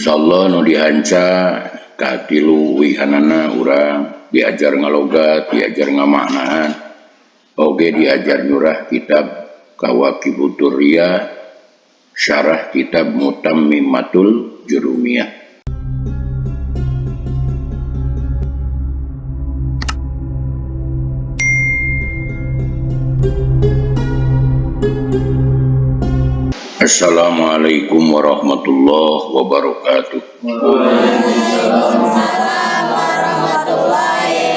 Insyaallah nu dihanca katilu wihanana urang diajar ngalogat, diajar ngamaknaan, oge diajar nyurah kitab Kawakibud Durriyah, syarah kitab Mutammimatul Jurumiyah. Assalamualaikum warahmatullahi wabarakatuh.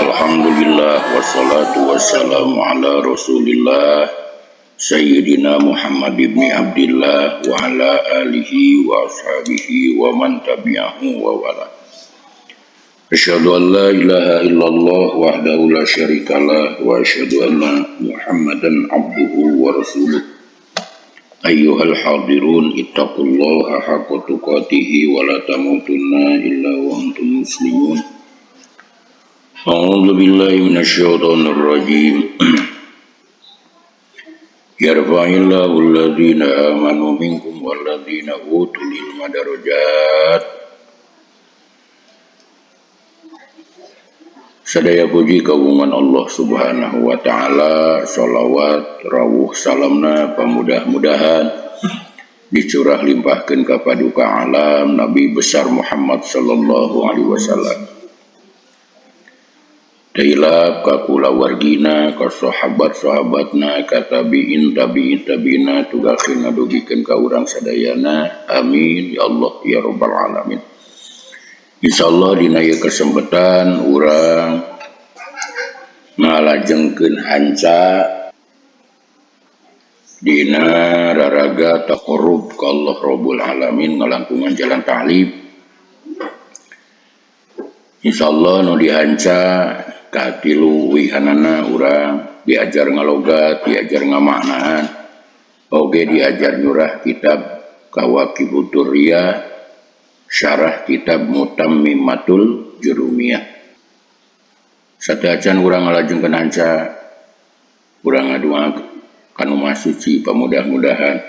Alhamdulillah wassalatu wassalamu ala Rasulillah Sayyidina Muhammad ibn Abdillah wa ala alihi wa ashabihi wa man tabi'ahu wa wala. Asyhadu an la ilaha illallah wahdahu la syarikalah wa asyhadu anna Muhammadan abduhu wa rasuluh. Ayyuhal hadirun ittaqullaha haqqa tuqatih wa la tamutunna illa wa antum muslimun. A'udzu billahi minasyaitonir rajim. Yarfa'illahu alladhina amanu minkum walladhina utul ilma darajat. Sadaya puji kagungan Allah Subhanahu wa ta'ala, sholawat rawuh salamna pamudah-mudahan dicurah limpahkeun ka paduka alam Nabi besar Muhammad sallallahu alaihi wasallam. Tailap ka kulawargina, ka sahabat-sahabatna, ka tabi'in tabi'in tabi'ina tugakhina dugikeun ka urang sadayana. Amin ya Allah ya rabbal alamin. Insyaallah dina ieu kesempatan urang ngalajengkeun hanca dina raraga taqarrub ka Allah Rabbul Alamin ngalangkungan jalan ta'lim. Insyaallah nu dihanca katilu wihanana urang diajar ngalogat, diajar ngamaknaan, oge diajar nyurah kitab Kawakibud Durriyah, syarah kitab Mutammimatul Jurumiyah. Sateuacan urang ngalajengkeun hanca, urang ngadua kanu Maha Suci pamudah-mudahan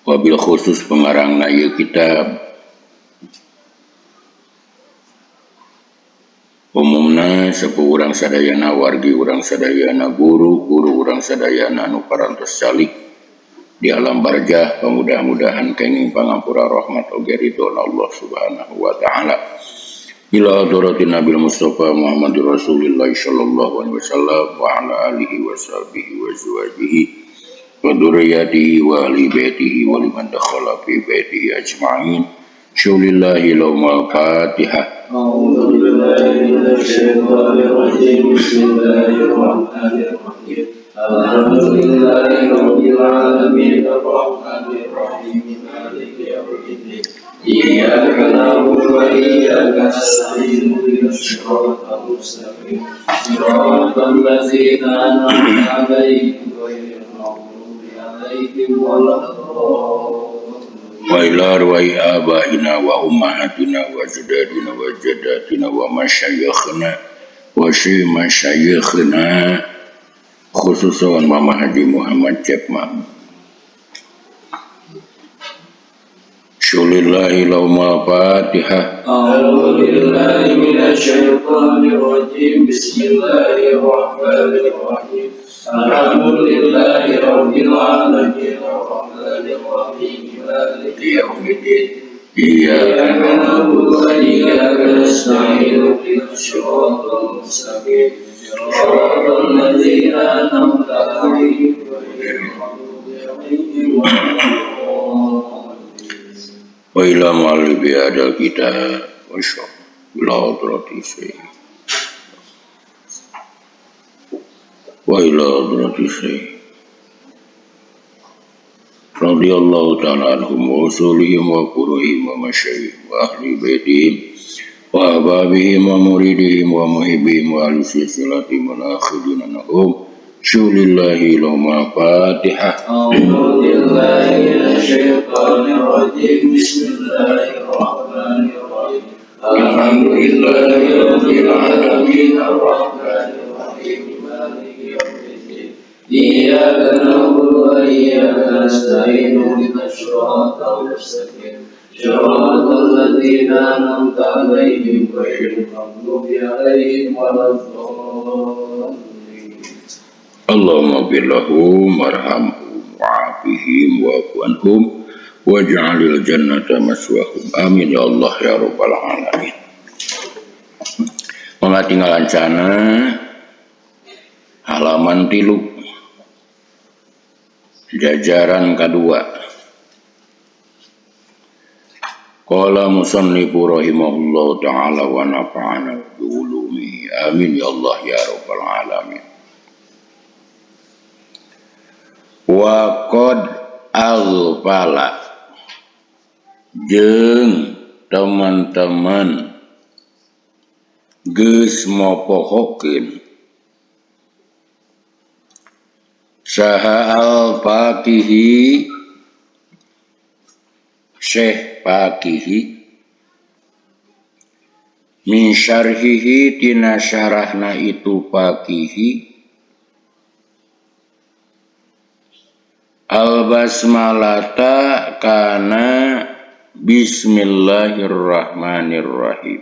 wabil khusus pengarangna ieu kitab, umumna sepuh urang sadayana, wargi urang sadayana, guru-guru urang sadayana anu parantos calik di alam barjah, pamudah-mudahan kenging pangampura rahmat oge ridho Allah Subhanahu wa ta'ala. Ila hadratin Nabi Mustafa Muhammadur Rasulillah sallallahu alaihi wasallam wa ala alihi wa sahbihi wa azwajihi wa dzurriyyatihi wa ahli baitihi wa liman dakhala fi baitihi ajma'in. Syulillahi lahumul Fatihah. A'udzu billahi minasyaitonir rajim. Bismillahirrahmanirrahim. Alhamdulillahi rabbil alamin arrahmanir rahim maliki yaumiddin. Iyyaka na'budu wa iyyaka nasta'in ihdinas siratal mustaqim siratal ladzina an'amta 'alaihim ghairil maghdubi 'alaihim waladdallin. Wa ila arwahi abaina wa ummahatina wa ajdadina wa jaddatina wa masyayikhna wa masyayikhna khususan Mama Haji Muhammad Jepma. Syulillahi lahumul Fatihah. A'udzu billahi minasyaitonir rajim. Bismillahirrahmanirrahim. Alhamdulillahi rabbil alamin arrahmanir rahim maliki yaumiddin. Iyyaka na'budu wa iyyaka nasta'in ihdinas siratal mustaqim siratal ladzina an'amta 'alaihim ghairil maghdubi 'alaihim waladdallin. Wa ila mu'allifi hadzal kitab wa ila hadrati syekh wa ila hadrati syekh radhiyallahu ta'ala anhum wa usulihim wa furuhim wa masyayikh wa ahli baitihim wa ahbabihim wa muridihim wa muhibbihim wa ahli silsilatihim wal akhirina lahum. Syulillahi lahumul Fatihah. A'udzu billahi minasyaitonir rajim. Bismillahirrahmanirrahim. Alhamdulillahi rabbil alamin arrahmanir rahim maliki yaumiddin. Iyyaka na'budu wa iyyaka nasta'in ihdinas siratal mustaqim صراط الذين أنعمت عليهم غير المغضوب عليهم ولا الضالين. Allahumma ighfir lahum warhamhum wa'afihim wa'fu anhum waj'alil jannata maswahum. Amin ya Allah ya rabbal alamin. Mangga tinggalan sana halaman 3 jajaran kedua. Qala musannifu rahimahullahu ta'ala wa nafa'ana bi ulumihi. Amin ya Allah ya rabbal alamin. Wa qad aghfala jeung teman-teman geus mopohokeun saha al-faqihi Syekh Faqihi min syarhihi tina syarahna itu faqihi al-basmalata kana bismillahirrahmanirrahim.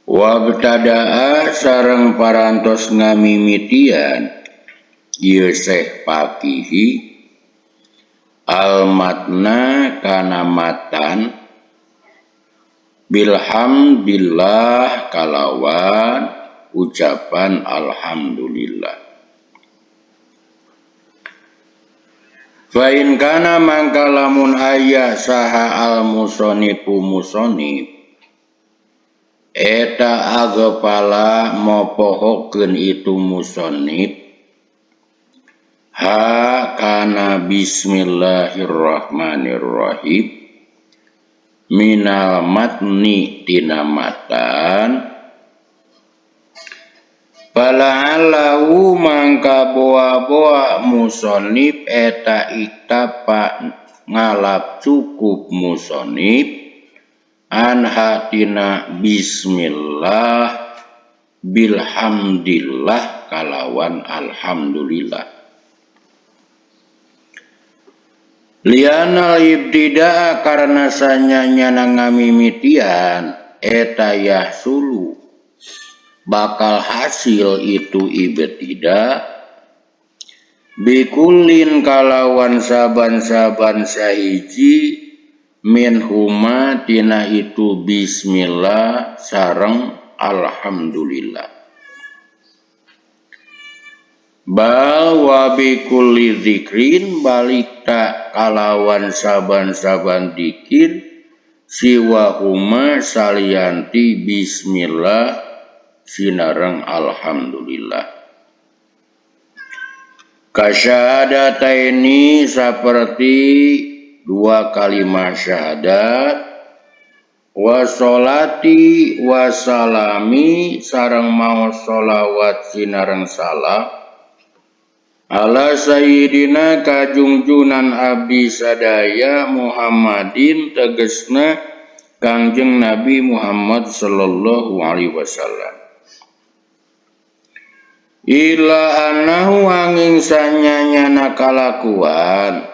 Wabtada'a sareng parantos ngamimitian ieu Syekh Faqihi al-matna kana matan bilhamdillah kalawan ucapan alhamdulillah. Fa in kana mangka lamun aya saha al-musanifu musanif eta agepala mopohokeun itu musannif ha kana bismillahirrahmanirrahim minal matni tina matan fala'allahu mangka boa-boa musannif eta iktapa ngalap cukup musannif anha tina bismillah bilhamdillah kalawan alhamdulillah. Lianal ibtidaa karena sanyanyana ngamimitian eta yahsulu bakal hasil itu ibtida bikulin kalawan saban-saban sahiji min huma tina itu bismillah sareng alhamdulillah. Bal wa bikulli dzikrin balik ta kalawan saban-saban dikir siwa huma salianti bismillah sinareng alhamdulillah. Kasyahadataini saperti dua kalimat syahadat wa sholati wa salami sareng maos sholawat sinareng salam ala sayyidina kajungjunan abdi sadaya Muhammadin tegesna Kangjeng Nabi Muhammad sallallahu alaihi wasallam. Ila annahu angin sanyanyana kalakuan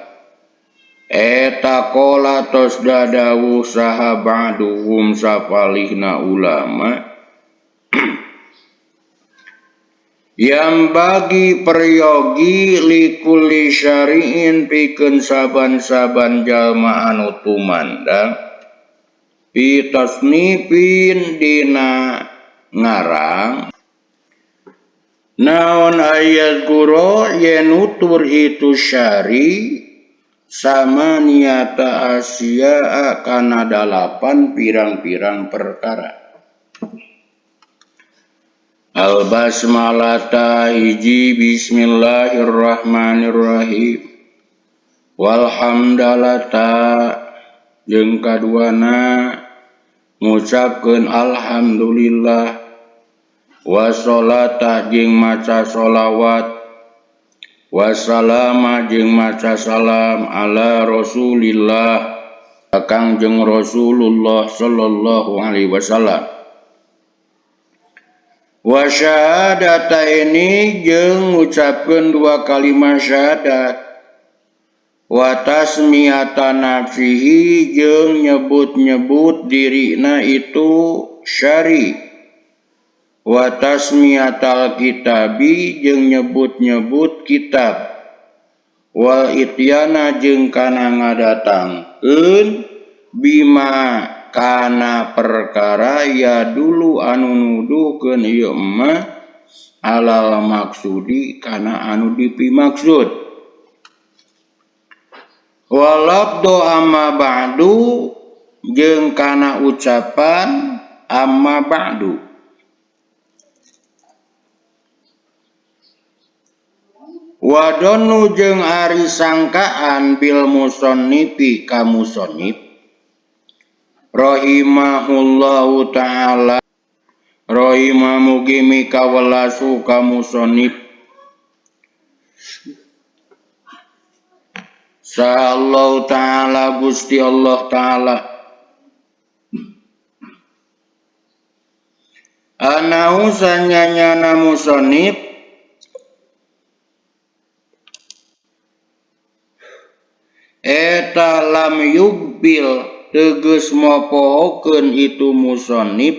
eta qala tos dadawuh saha ba'duhum sapalihna ulama yang bagi peryogi likulli syari'in pikeun saban-saban jalma anu tumandang fi tasnifin dina ngarang naon ayat guro yen nutur itu syari sama niata asia kana dalapan pirang-pirang perkara. Al-basmalata hiji bismillahirrahmanirrahim walhamdalata jeung kaduana ngucapkeun alhamdulillah wassolata jeung maca sholawat wassalama jeung maca salam ala rasulillah Kangjeng Rasulullah sallallahu alaihi wasallam. Wa syahadata ini jeung ngucapkeun dua kalimat syahadat. Wa tasmiyata nafsihi jeung nyebut-nyebut dirina itu syari. Wa tasmiyatal kitabi jeung nyebut-nyebut kitab. Wal ityana jeung kana ngadatangkeun bima kana perkara ya dulu anu nuduhkeun ieu mah alal maksudi kana anu dipimaksud. Walabdo amma ba'du jeung kana ucapan amma ba'du. Wadonu jeung ari sangkaan bil musannifi ka musannif rahimahullahu ta'ala rahimah mugi mikawelasu ka musannif Sallallahu ta'ala Gusti Allah ta'ala anahu sanyanyana musannif eta lam yugbil tegas mopohokeun itu musannif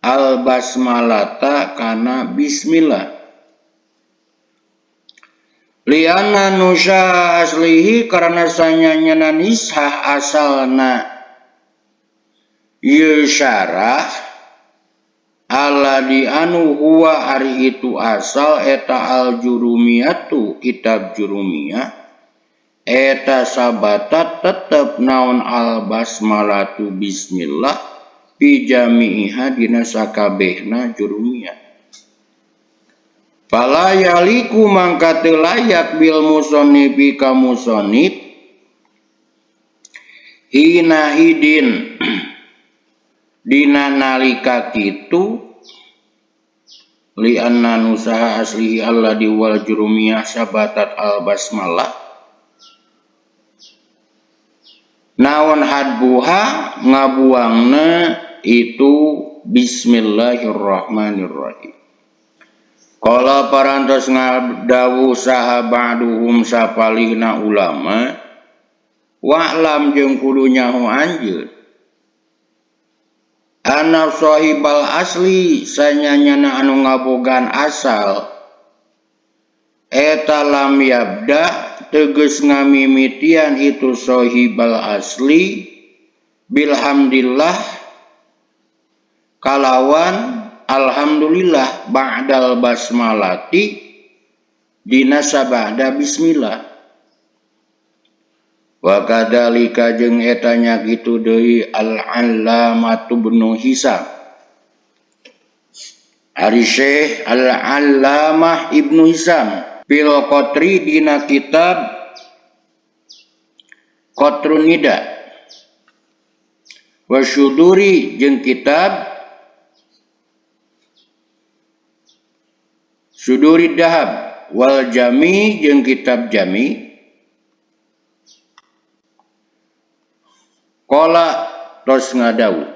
al basmalata kana bismillah liana nusa aslihi karena sanyanyana nishah asalna ieu syarah ala di anu huwa ari itu asal eta al jurumiyatu kitab jurumiyah eta sabatat tetep naon al basmalatu bismillah fi jami'iha dina sakabehna jurumiyah. Fala yaliku mangka teu layak bil musannifi ka musannif hina idin dina nalika kitu li anna nusaha aslihi alladhi wal jurumiyah sabatat al basmalah naon hadbuha ngabuangna itu bismillahirrahmanirrahim. Kala parantos ngadawu saha ba'duhum sapalihna ulama wa'lam jeung kudu nyaho anjeun ana sahibal asli sanyanyana anu ngabogaan asal eta lam yabda tegas ngamimitian itu sahibal asli bilhamdillah kalawan alhamdulillah ba'dal basmalati dina sabada bismillah. Wa kadzalika jeung eta nya kitu deui al-allamatu ibnu Hisam ari Syekh al-allamah Ibnu Hisam fil Qatri dina kitab Qatrun Nida wa Syuduri jeung kitab Suduri Dahab wal Jami jeung kitab Jami qala tos ngadawu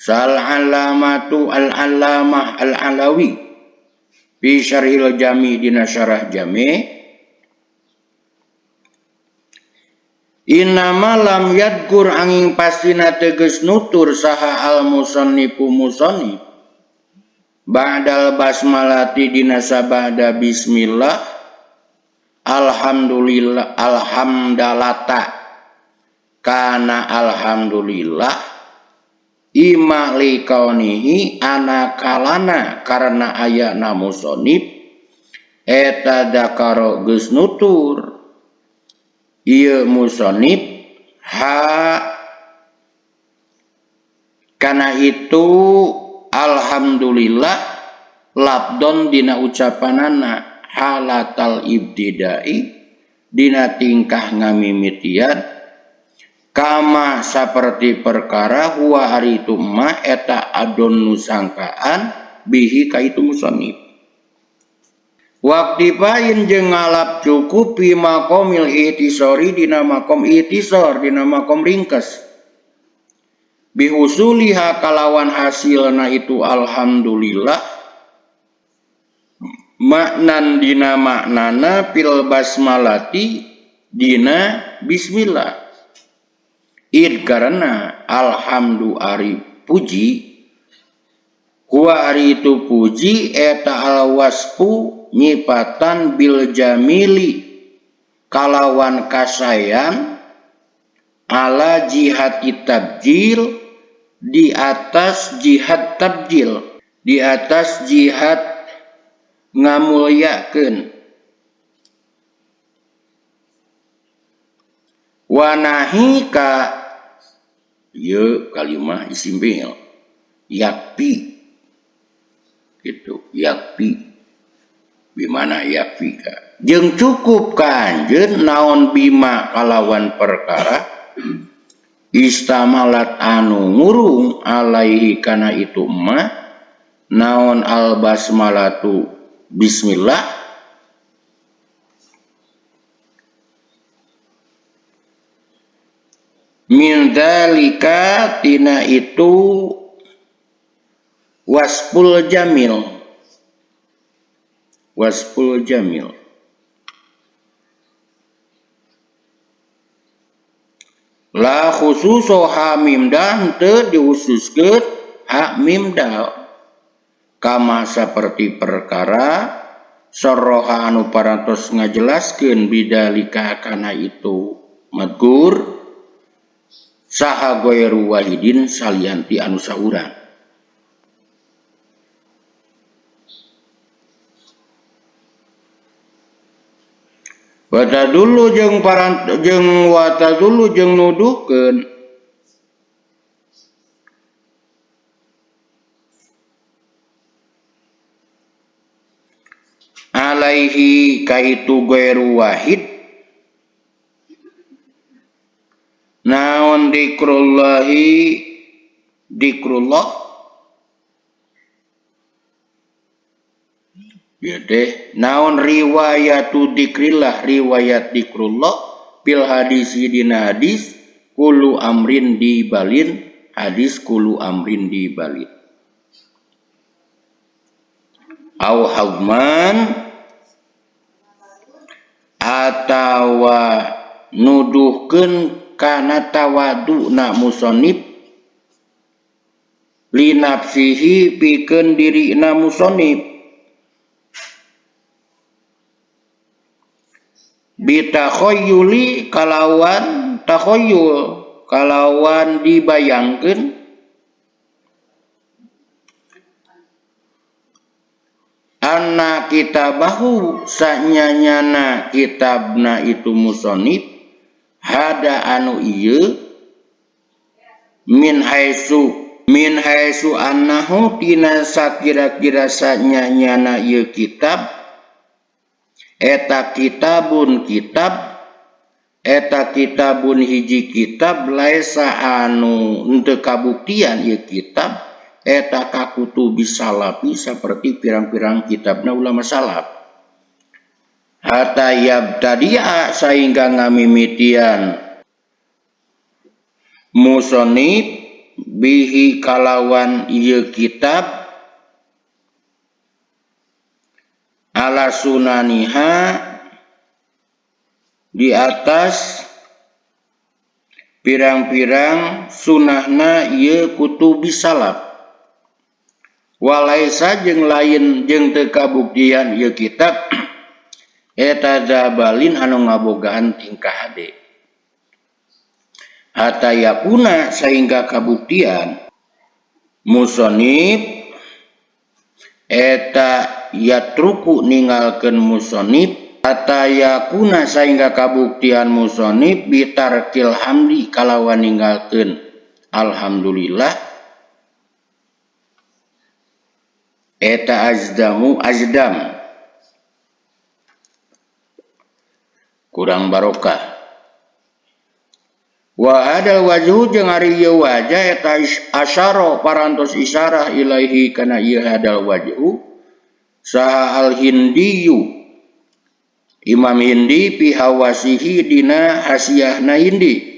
sal alamatu al alamah al alawi fi syarhil Jami dina syarah Jami inama lam yadkur angin pastina tegas nutur saha al musannifu musannif ba'dal basmalati dina sabada bismillah alhamdulillah alhamdalata kana alhamdulillah ima likaunihi anakalana karena ayana musonib eta dakaro geus nutur ieu musonib ha kana itu alhamdulillah labdon dina ucapanana halatal ibtidai dina tingkah ngamimitian kama saperti perkara huwa ari itu ma eta adon nu sangkaan bihi ka itu musannif waktifain jeung ngalap cukup fi maqamil ihtisori dina maqam ihtisor dina maqam ringkes bihusuliha kalawan hasilna itu alhamdulillah Maknan dina maknana fil basmalati dina bismillah. Id karena alhamdu ari puji huwa ari itu puji eta al wasfu nyipatan bil jamili kalawan kasayan ala jihati tabjil di atas jihad tabjil di atas jihad ngamulyakeun wanahika ieu kalimah isim fi'il yakfi gitu yakfi bimana yakfi ka jeung cukup ka anjeun naon bima kalawan perkara istamalat anu ngurung alaihi kana itu ma naon al basmalatu bismillah min dzalika tina itu wasful jamil wasful jamil la khususo ha mim dal teu dihususkeun ha mim dal kama saperti perkara sorroha anu parantos ngajelaskeun bidalika kana itu madkur saha ghairu wahidin salianti anu saurang. Watadulu jeung parant jeung watadulu jeung nuduhkeun alaihi ka itu ghairu wahid naon dikrullahi dikrullah ieu teh naon riwayatu dikrillah riwayat dikrullah fil hadisi dina hadis kullu amrin dibalin hadis kullu amrin dibalin au hagman atawa nuduhkeun kana tawaduna musannif li nafsihi pikeun dirina musannif bitakhayyuli kalawan takhayyul kalawan dibayangkeun anna kitabahu sanyanyana kitabna itu musannif hada anu ieu min haitsu annahu tina sakira-kira sanyanyana ieu kitab eta kitabun kitab eta kitabun hiji kitab laisa anu henteu kabuktian ieu kitab eta kakutubi salafi saperti pirang-pirang kitabna ulama salaf hatta yabtadia sehingga ngamimitian musonib bihi kalawan ieu kitab ala sunaniha di atas pirang-pirang sunahna ieu kutubi salaf walaisa jeung lain jeung teu kabuktian ieu kitab eta zabalin anu ngabogaan tingkah hade hatta yakuna sehingga kabuktian musonib eta yatruku ninggalkeun musonib hatta yakuna sehingga kabuktian musonib bitarkil hamdi kalawan ninggalkeun alhamdulillah eta azdamu azdam kurang barokah wa hadal wajhu jeung ari ieu wajah eta asyara parantos isyarah ilaihi kana ieu hadal wajhu saha al hindiyu Imam Hindi fi hawasihi dina hasiahna Hindi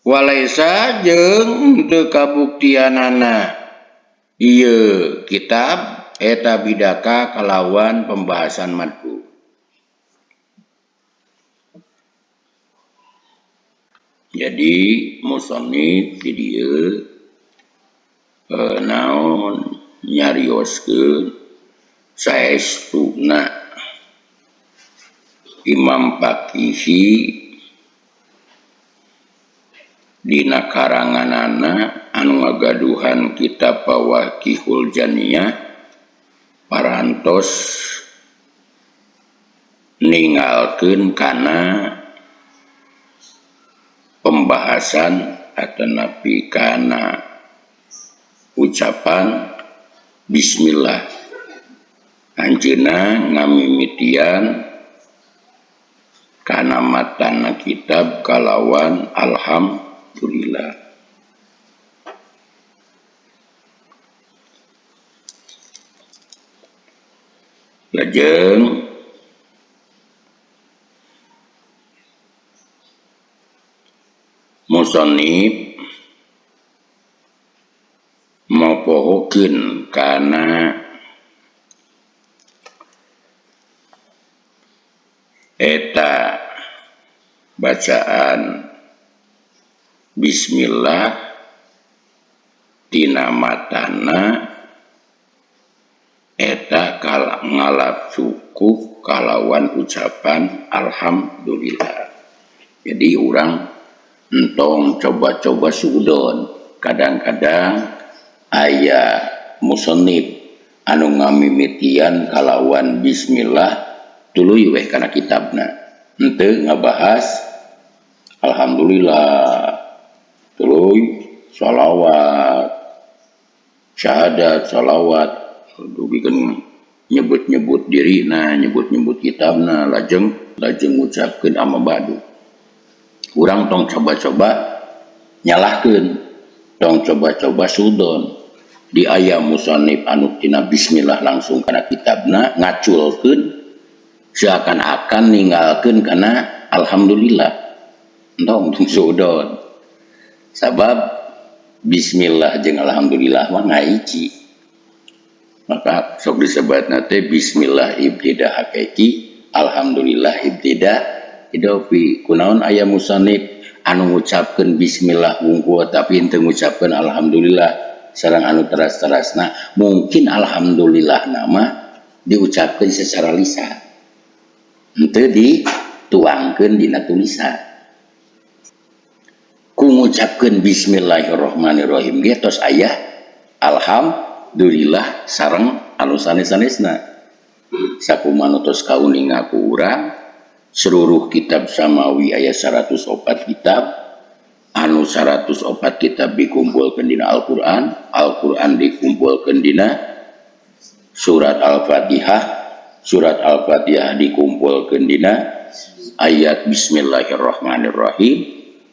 walaisa jeung teu kabuktianana Ieu kitab eta bidaka kalawan pembahasan madku. Jadi musannif di dieu naon nyarioskeun saestuna Imam Fakihi dina karanganana anu ngagaduhan kitab Fawakihul Janiyah parantos ninggalkeun kana pembahasan atanapi kana ucapan bismillah. Anjeunna ngamimitian kana matana kitab kalawan alhamdulillah. Lajeng musannif mopohokeun kana eta bacaan bismillah tina matana eta ngalap cukup kalawan ucapan alhamdulillah. Jadi urang entong coba-coba suudon. Kadang-kadang aya musannif anu ngamimitian kalawan bismillah tuluy weh kana kitabna, henteu ngabahas alhamdulillah, tuluy shalawat, syahadat, shalawat, dugikeun nyebut-nyebut dirina, nyebut-nyebut kitabna, lajeng ngucapkeun amma ba'du. Urang tong coba-coba nyalahkeun, tong coba-coba sudon. Di aya musannif anu tina bismillah langsung kana kitabna ngaculkeun seakan-akan ninggalkeun kana alhamdulillah. Entong sudon. Sabab bismillah jeung alhamdulillah mah ngahiji. Maka sok disebatna teh bismillah ibtida hakiki, alhamdulillah ibtida idofi. Kunaon aya musannif anu ngucapkeun bismillah wungkul tapi henteu ngucapkeun alhamdulillah sareng anu teras-terasna, mungkin alhamdulillah nama diucapkeun secara lisan, henteu dituangkeun dina tulisan. Ku ngucapkeun bismillahirrahmanirrahim ge tos aya alhamdulillah sareng anu sanes-sanesna. Sakumaha tos kauninga ku urang seluruh kitab samawi aya 104 kitab, anu 104 kitab dikumpulkeun dina Al-Qur'an, Al-Qur'an dikumpulkeun dina surat Al-Fatihah, surat Al-Fatihah dikumpulkeun dina ayat bismillahirrahmanirrahim,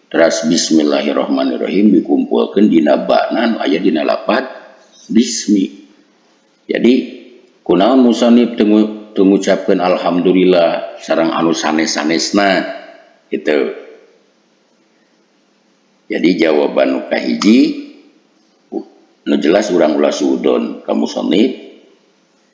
teras bismillahirrahmanirrahim dikumpulkeun dina ba'na anu aya dina lapad bismi. Jadi kunaon musannif teu ngucapkeun alhamdulillah sareng anu sanes-sanesna gitu. Jadi jawaban nu kahiji nu jelas urang ulah suudon ka musannif,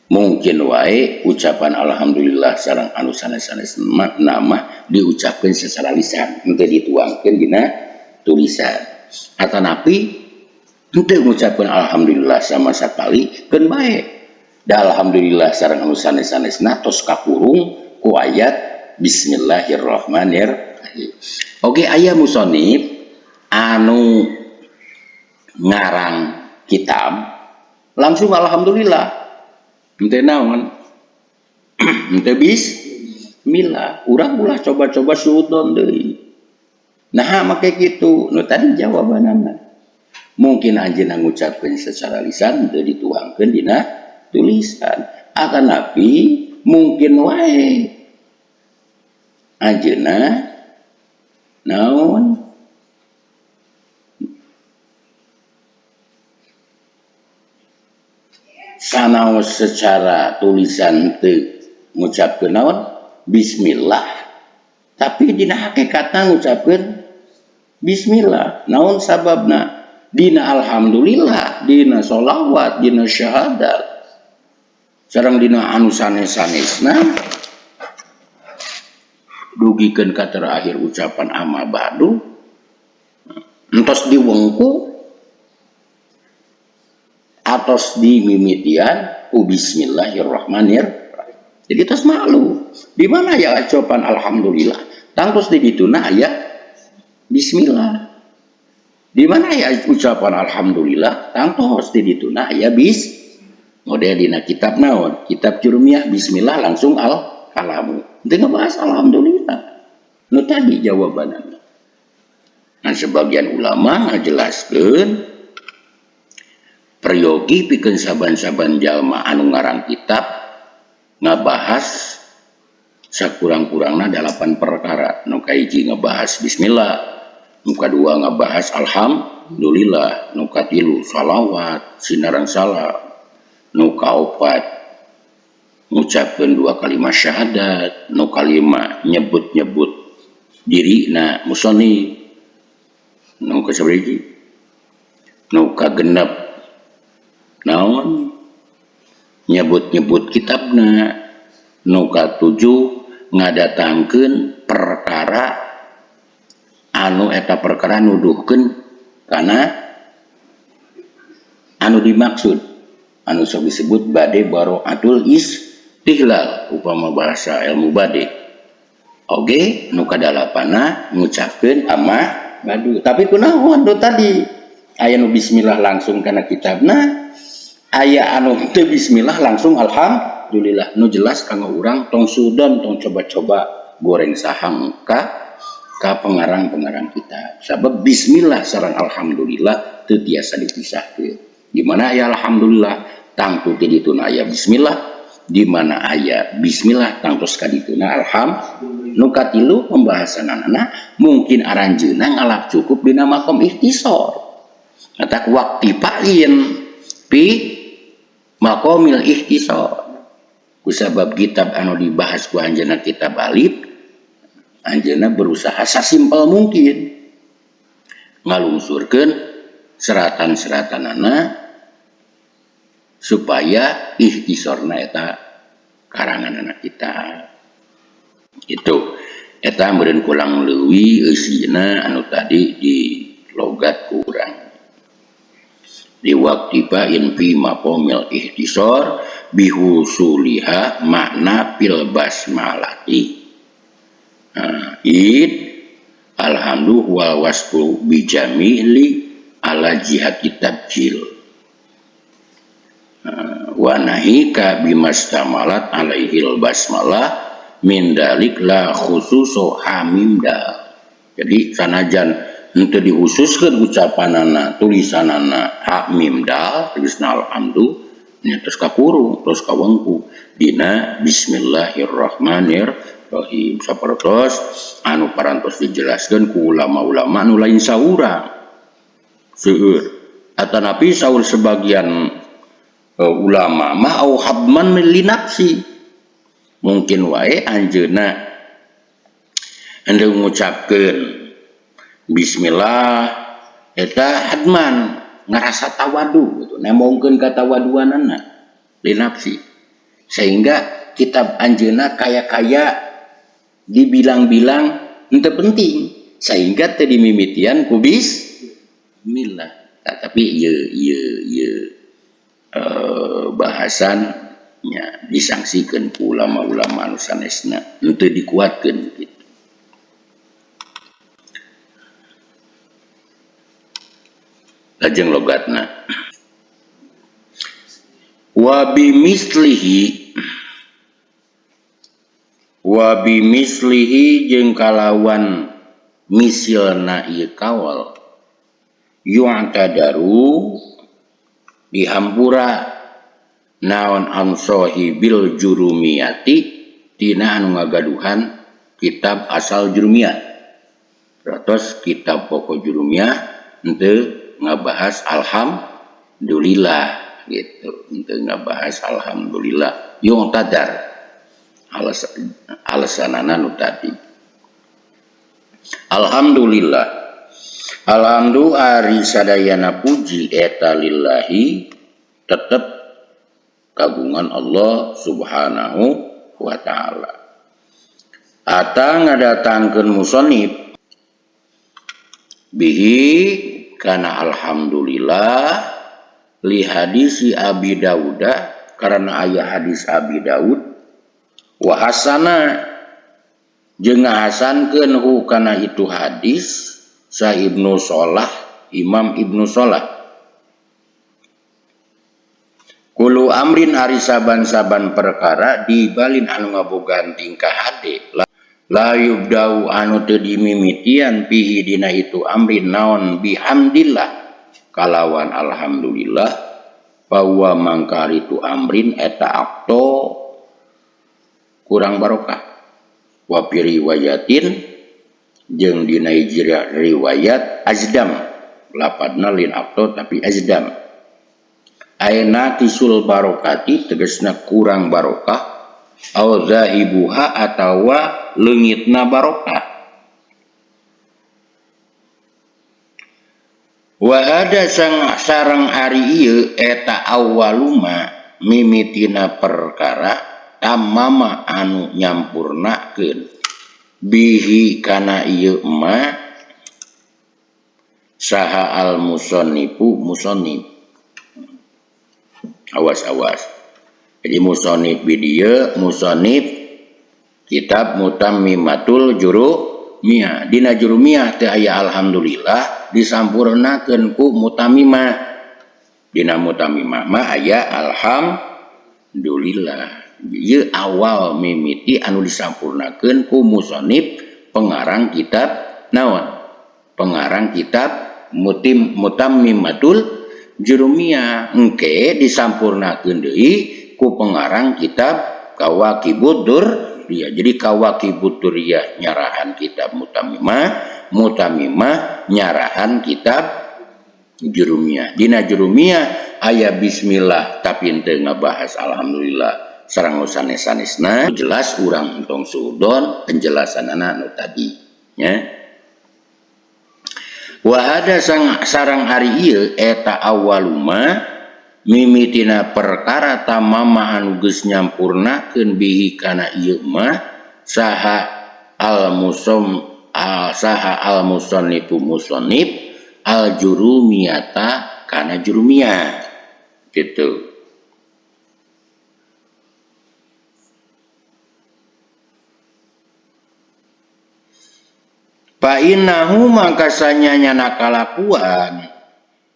mungkin wae ucapan alhamdulillah sareng anu sanes-sanes nama diucapkeun secara lisan, henteu dituangkeun dina tulisan. Atanapi henteu ngucapkeun alhamdulillah sama sakali keun bae. Da alhamdulillah sareng anu sanes-sanesna tos kakurung ku ayat bismillahirrahmanirrahim. Oke, aya musannif anu ngarang kitab langsung alhamdulillah, henteu naon, henteu bismillah. Urang ulah coba-coba suudon deui. Nah, make kitu nu tadi jawabanana. Mungkin anjeunna ngucapkeun secara lisan teu dituangkeun dina tulisan. Atanapi mungkin wae anjeunna naon sanaos secara tulisan teu ngucapkeun naon bismillah, tapi dina hakikatna ngucapkeun bismillah. Naon sababna? Dina alhamdulillah, dina sholawat, dina syahadat, sareng dina anu sanes-sanesna dugikeun ka terakhir ucapan amma ba'du entos diwengku atos dimimitian ku bismillahirrahmanirrahim. Jadi tos malu. Di mana ya ucapan alhamdulillah? Tangtos di dituna aya bismillah. Di mana ya ucapan alhamdulillah? Tangtos di dituna aya bis. Model dina kitab naon? Kitab Jurumiyah bismillah langsung al kalamu. Teu ngebahas alhamdulillah. Nu tadi jawabanana. Nah, sebagian ulama ngajelaskeun peryogi pikeun saban-saban jalma anu ngarang kitab ngabahas sakurang-kurangna 8 perkara. Nu kahiji ngebahas bismillah, nu kadua ngebahas alhamdulillah, nu katilu salawat sinaran salam, nu kaopat ngucapkeun 2 kalimat syahadat, nu kalima nyebut-nyebut dirina musannif, nu kasabaraha, nu kagenep naon nyebut-nyebut kitabna, nu katujuh ngadatangkeun perkara anu eta perkara nuduhkeun kana anu dimaksud anu sok disebut bade baroatul istihlal upama bahasa ilmu bade. Oge nu kadalapana ngucapkeun amma badu. Tapi kunaon nu tadi aya nu bismillah langsung kana kitabna, aya anu teu bismillah langsung alhamdulillah. Nu jelas kanggo urang tong sudan tong coba-coba goreng sahang ka pengarang-pengarang kita. Sabab bismillah sareng alhamdulillah teu tiasa dipisahkeun. Di mana aya alhamdulillah tangtu ti dituna aya bismillah, di mana aya bismillah tangtos ka dituna alhamdulillah. Nu katilu pembahasanana mungkin aranjeunna ngalap cukup dina makom ikhtisar. Atak waktifain pi makomil ikhtisar. Kusabab kitab anu dibahas ku anjeunna kitab alif, anjeunna berusaha sasimpel mungkin ngalungsurkeun seratan-seratanana supaya ikhtisarna eta karanganana kita. Itu eta meureun kurang leuwih eusina anu tadi di logat kurang. Di waktifain fi maqamil ikhtisar bihusuliha makna fil basmalati. Nah, id alhamdu wal wasfu bijamili ala jihati tabjil. Wa nahika bimastamalat alaihil basmalah min dalik la khususo hamim dal. Jadi sanajan henteu dihususkeun ucapanana tulisanana ha mim dal tegasna alhamdu nya terus kakurung terus kawengku dina bismillahirrahmanirrahim. Sapertos anu parantos dijelaskeun ku ulama-ulama anu lain saurang seueur atanapi saur sebagian ulama mah au habman li nafsi. Mungkin wae anjeunna henteu ngucapkeun bismillah eta hadman ngarasa tawadu gitu, nembongkeun ka tawaduanana li nafsi sehingga kitab anjeunna kaya-kaya dibilang-bilang henteu penting sehingga teu dimimitian ku bismillah. Nah, tapi ieu ieu ieu bahasan nya disangsikan ku ulama-ulama anu sanesna henteu dikuatkeun gitu. Lajeng logatna wa bimislihi jeung kalawan misilna ieu kawal yu'tadaru dihampura naon an sahibil jurumiyati tina anu ngagaduhan kitab asal jurumiyah. Ratos kitab pokok jurumiyah henteu ngabahas alhamdulillah gitu, henteu ngabahas alhamdulillah yu'tadar alasanana nu tadi. Alhamdulillah Alhamdu ari sadayana puji eta lillahi tetep kagungan Allah Subhanahu wa ta'ala. Ata ngadatangkeun musonib bihi kana alhamdulillah li hadisi Abi Dauda karena aya hadis Abi Daud wa hasana jeung ngahasankeun hu kana itu hadis sa Ibnu Solah, Imam Ibnu Solah. Kulu amrin ari saban-saban perkara dibalin anu ngabogaan tingkah hade la yubdau anu teu dimimitian pihi dina itu amrin naon bihamdillah kalawan alhamdulillah bahwa mangka itu amrin eta akto kurang barokah wa fi riwayatin jeung dina hiji riwayat azdam lapadna lin akto tapi azdam ayeuna kisul barokati tegasna kurang barokah au zahibuha atawa leungitna barokah wa ada sareng ari ieu eta awaluma mimitina perkara tamama anu nyampurnakeun bihi kana ieu ma saha al musannifu musannif. Awas-awas. Jadi musonif bidieu musonif kitab Mutammimatul Jurumiyah. Dina Jurumiyah teh aya alhamdulillah disampurnakeun ku Mutammimah. Dina Mutammimah mah aya alhamdulillah. Ieu awal mimiti anu disampurnakeun ku musonif pengarang kitab naon? Pengarang kitab Mutammimatul Jurumiyah engke disampurnakeun deui ku pengarang kitab Kawakibud Durriyah. Jadi Kawakibud Durriyah nyarahan kitab Mutammimah, Mutammimah nyarahan kitab Jurumiyah. Dina Jurumiyah aya bismillah tapi henteu ngabahas alhamdulillah sareng nu sanes-sanesna. Jelas urang entong suudon penjelasanana nu tadi nya. Wahada sarang hari ieu eta awaluma mimitina perkara tamama anu geus nyampurnakeun bihi kana ieu mah saha al musom al saha al musannifu musannif al jurumiyata kana jurumiyah gitu. Fa innahu mangka sanyanya kalakuan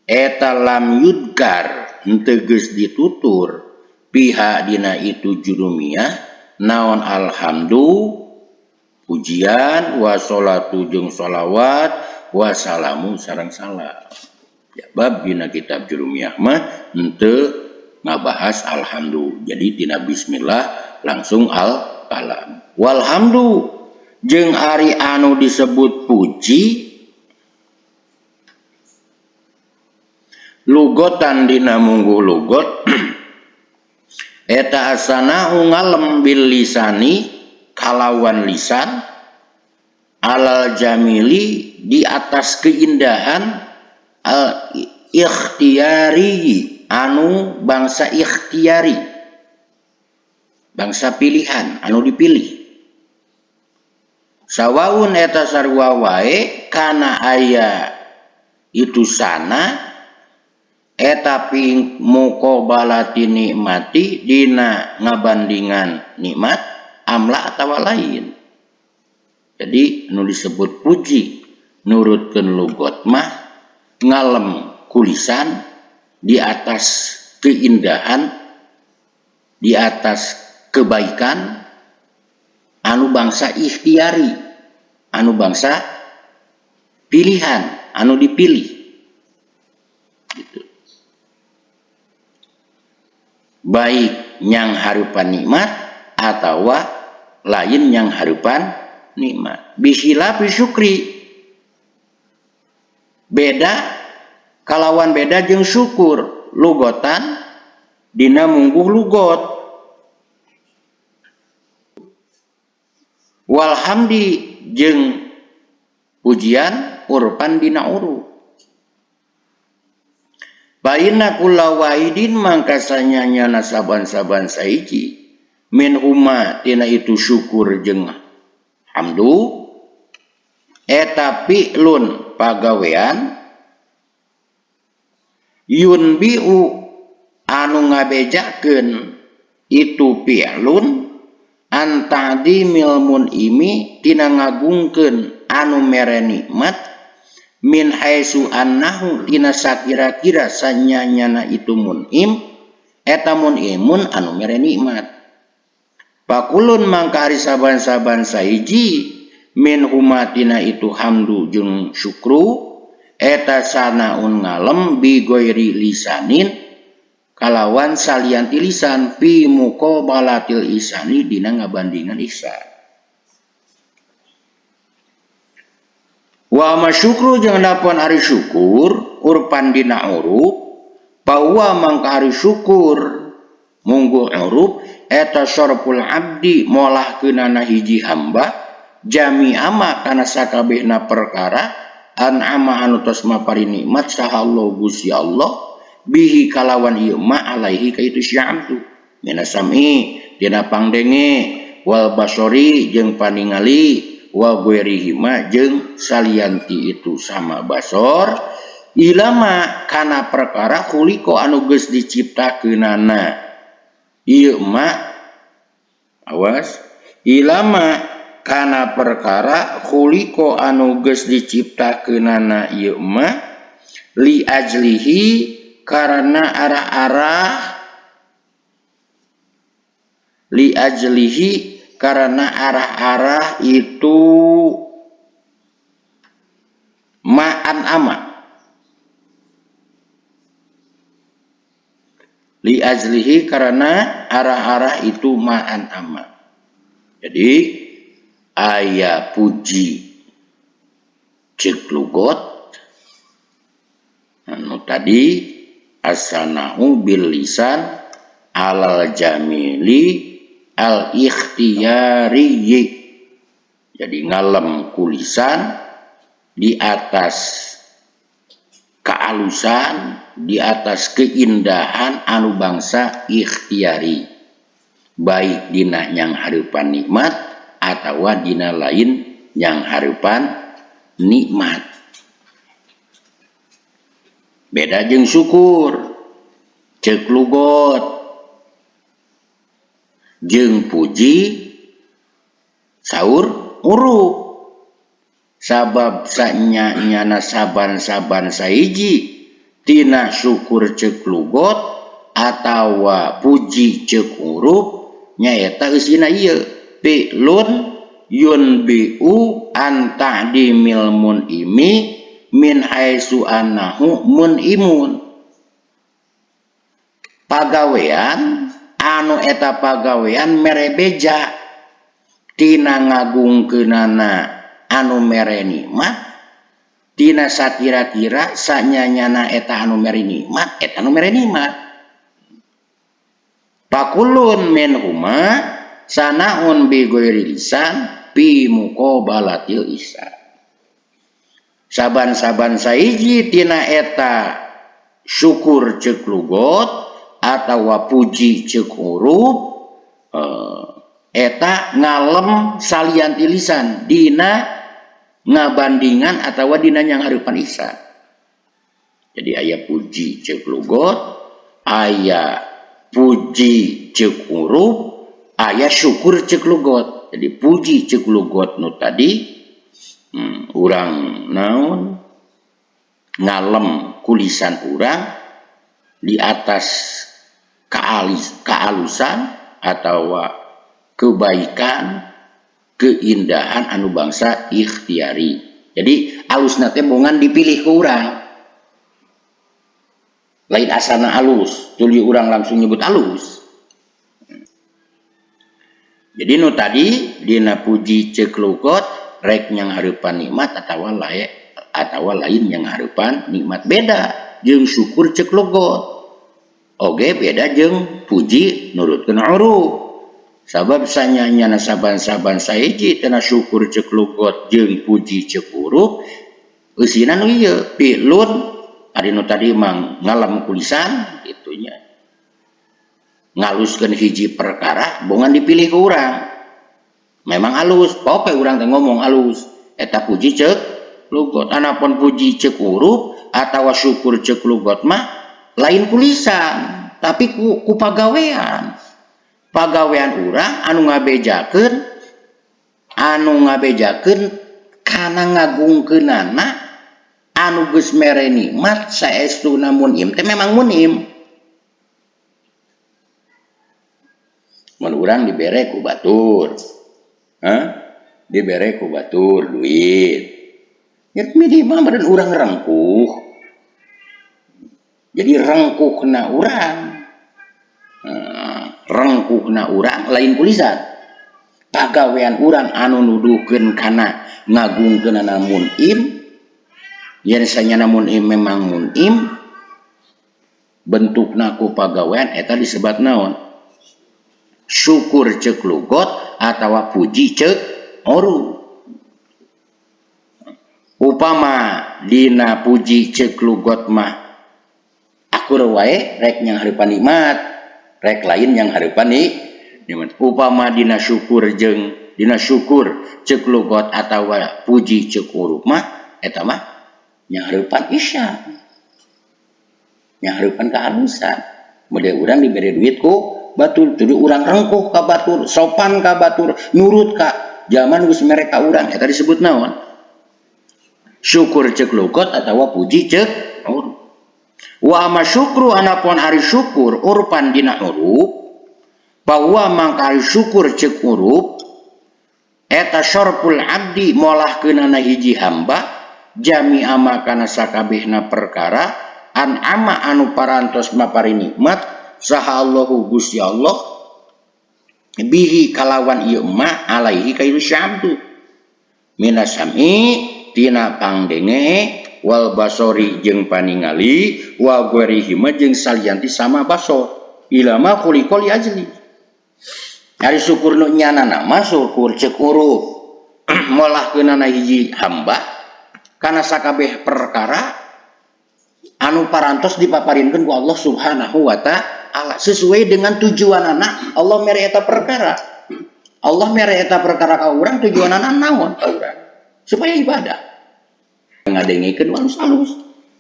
eta lam yudkar henteu geus ditutur pihak dina itu jurumiyah naon alhamdu pujian wa sholatu jeung sholawat wa salamu sareng salam. Ya bab dina kitab Jurumiyah mah henteu ngabahas alhamdu. Jadi dina bismillah langsung al kalam. Walhamdu jeung ari anu disebut puji lugotan dina mungguh lugot eta asana ngalem bil lisani kalawan lisan alal jamili di atas keindahan al ikhtiyari anu bangsa ikhtiyari bangsa pilihan anu dipilih sawaun eta sarua wae kana aya itu sana eta ping muqabalati nikmati dina ngabandingan nikmat amla atawa lain. Jadi nu disebut puji nurutkeun lugot mah ngalem kulisan di atas keindahan di atas kebaikan anu bangsa ikhtiari, anu bangsa pilihan, anu dipilih. Gitu. Baik yang harupan nikmat atau lain yang harupan nikmat. Bisilafi syukri. Beda kalawan beda jeung syukur lugotan dina mungguh lugot. Walhamdi jeung pujian Urpan dina uruf. Fa inna kulla wahidin mangka sanyanyana saban-saban sahiji min huma tina itu syukur jeung hamdu eta fi'lun pagawean yunbiu anu ngabejakeun itu fi'lun an ta'dimil mun'imi tina ngagungkeun anu mere nikmat min haitsu annahu tina sakira-kira sanyanyana itu mun'im eta mun'imun anu mere nikmat. Pakulun mangka ari saban-saban sahiji min humatina itu hamdu jeung syukru eta sanaun ngalem bi ghairi lisanin kalawan salian ti lisan fi muqabalatil ihsani dina ngabandingan ihsan. Wa ma syukru jeung napon ari syukur urpan dina uruf bahwa mangka ari syukur mungguh uruf eta sorful abdi molahkeunana hiji hamba jami'ama kana sakabehna perkara an'ama anu tos mapari nikmat saha Allah Gusti Allah bihi kalawan ieu ma alaihi ka itu si abdu minasami dina pangdenge wal basori jeung paningali wa ghairihi ma jeung salianti itu sama basor ilama kana perkara khuliqa anu geus diciptakeunana ieu ma awas ilama kana perkara khuliqa anu geus diciptakeunana ieu ma li ajlihi karena arah-arah li ajlihi karena arah-arah itu ma'an ama li ajlihi karena arah-arah itu ma'an ama. Jadi aya puji ceuk lugot anu tadi as-sana'u bil lisan alal jamili al ikhtiyari. Jadi ngalem kulisan di atas kealusan, di atas keindahan anu bangsa ikhtiari, baik dina yang hareupan nikmat atawa dina lain yang hareupan nikmat. Beda jeung syukur ceuk lugot jeung puji saur uruk sabab sanya-nyana saban-saban sahiji tina syukur ceuk lugot atawa puji ceuk huruf nyaeta eusina ieu fi'lun yunbi'u an ta'dimil mun'imi min haitsu annahu mun'imun. Pagawean anu eta pagawean mere beja tina ngagungkeunana anu mere nikmat tina sakira-kira sanyanyana eta anu mere nikmat eta anu mere nikmat. Pakulun min huma sanaun bi ghairi lisan bi muqabalatil ihsan. Saban-saban sahiji tina eta syukur ceuk lugot atawa puji ceuk huruf eta ngalem salian ti lisan dina ngabandingan atawa dina nyanghareupan ihsan. Jadi aya puji ceuk lugot, aya puji ceuk huruf, aya syukur ceuk lugot. Jadi puji ceuk lugot nu tadi urang naon ngalem kulisan urang di atas kealusan atawa kebaikan keindahan anu bangsa ikhtiari. Jadi alusna teh bongan dipilih ku urang, lain asana alus tuluy urang langsung nyebut alus. Jadi nu tadi dina puji ceuk lugot rek nyanghareupan nikmat atawa lae atawa lain nyanghareupan nikmat beda jeung syukur ceuk lugot oge beda jeung puji nurutkeun uruf. Sabab sanyanyana saban-saban sahiji tina syukur ceuk lugot jeung puji ceuk huruf Eusina nu ieu fi'lun ari nu tadi mah ngalem ku lisan kitu nya. Ngaluskeun hiji perkara bongan dipilih ku urang. Memang alus, pokoke urang teh ngomong alus. Eta puji ceuk lugot. Anapun puji ceuk huruf atawa syukur ceuk lugot mah lain ku lisan, tapi ku pagawean. Pagawean urang anu ngabejakeun kana ngagungkeunana anu geus mere nikmat saestuna mun'im teh memang mun'im. Mun urang dibere ku batur. Hah? Dibere ku batur duit. Ya minimal meureun urang rengkuh. Jadi rengkuhna urang. Rengkuhna urang lain ku lisan. Pagawean urang anu nuduhkeun kana ngagungkeunana mun'im. Yen sanyana mun'im memang mun'im bentukna ku pagawean eta disebat naon? Syukur ceuk lugot atawa puji ceuk huruf. Upama dina puji ceuk lugot mah akur wae rek nyanghareupan nikmat, rek lain nyanghareupan nikmat. Upama dina syukur jeung dina syukur ceuk lugot atawa puji ceuk huruf mah eta mah nyanghareupan isya. Nyanghareupan kehalusan. Model urang dibere duit ku batur, jadi urang rengkuh ka batur, sopan ka batur, nurut ka zaman geus mere ka urang, eta disebut naon? Syukur ceuk lugot atawa puji ceuk huruf. Wa amma syukru anapun ari syukur urpan dina huruf, bahwa mangka ari syukur ceuk huruf eta syarful abdi molahkeunana hiji hamba jami'a makana sakabehna perkara an'ama anu parantos mapari nikmat saha Allahu Gusti Allah bihi kalawan ieu ma alaihi ka ieu syabdu minasami tina pangdenge wal basori jeung paningali wa ghairihi jeung salianti sama basor ilama khuliqa li ajli. Ari syukur nu nyanana mah syukur ceuk huruf molahkeunana hiji hamba kana sakabeh perkara anu parantos dipaparinkeun ku Allah Subhanahu wa ta'ala sesuai dengan tujuanana Allah mere eta perkara. Allah mere eta perkara ka urang tujuanana naon ka urang? Supaya ibadah. Ngadengekeun alus-alus,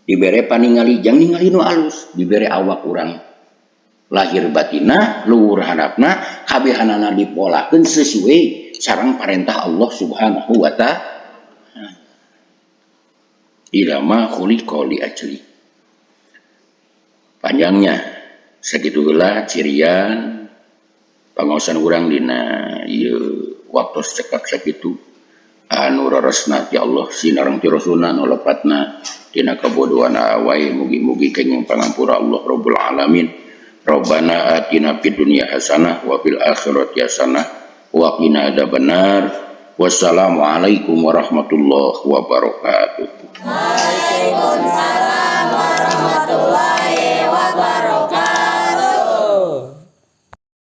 dibere paningali jang ningali nu alus, dibere awak urang lahir batina luhur handapna kabehanana dipolakeun sesuai sareng parentah Allah Subhanahu wa ta'ala. Ilama khuliqa li ajli. Panjangnya sakitu heula cirian pangaosan urang dina ieu waktu cekap sakitu anu raresna ti Allah sinareng ti Rasulna nu lepatna dina kabodohan wae mugi-mugi kenging pangampura Allah Rabbul Alamin. Rabbana atina fid dunya hasanah wa fil akhirati hasanah wa qina adzabannar. Wassalamualaikum warahmatullahi wabarakatuh. Waalaikumsalam.